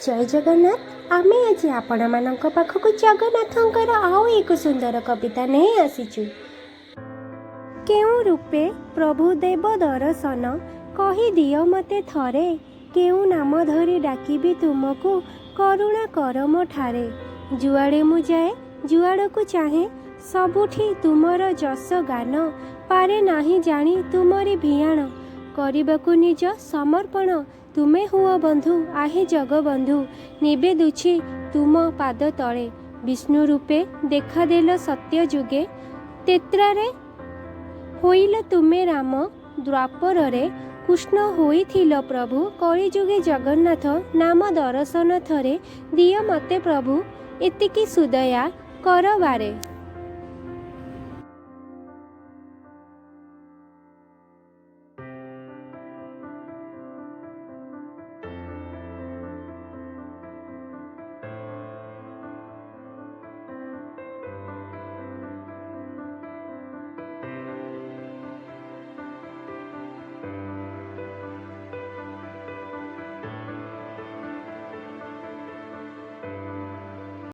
ଜୟ ଜଗନ୍ନାଥ। ଆମେ ଆଜି ଆପଣମାନଙ୍କ ପାଖକୁ ଜଗନ୍ନାଥଙ୍କର ଆଉ ଏକ ସୁନ୍ଦର କବିତା ନେଇ ଆସିଛୁ। କେଉଁ ରୂପେ ପ୍ରଭୁ ଦେବ ଦର୍ଶନ, କହିଦିଅ ମୋତେ ଥରେ। କେଉଁ ନାମ ଧରି ଡାକିବି ତୁମକୁ, କରୁଣା କର ମୋ ଠାରେ। ଯୁଆଡ଼େ ମୁଁ ଯାଏ, ଯୁଆଡ଼କୁ ଚାହେଁ, ସବୁଠି ତୁମର ଯଶ ଗାନ। ପାରେ ନାହିଁ ଜାଣି ତୁମରି ଭିଆଣ, କରିବାକୁ ନିଜ ସମର୍ପଣ। ତୁମେ ହୁଅ ବନ୍ଧୁ, ଆହେ ଜଗବନ୍ଧୁ, ନିବେଦୁଛି ତୁମ ପାଦ ତଳେ। ବିଷ୍ଣୁ ରୂପେ ଦେଖାଦେଲ ସତ୍ୟ ଯୁଗେ, ତ୍ରେତାରେ ହୋଇଲ ତୁମେ ରାମ, ଦ୍ୱାପରରେ କୃଷ୍ଣ ହୋଇଥିଲ ପ୍ରଭୁ, କଳିଯୁଗେ ଜଗନ୍ନାଥ ନାମ। ଦର୍ଶନ ଥରେ ଦିଅ ମୋତେ ପ୍ରଭୁ, ଏତିକି ସୁଦୟା କରବାରେ।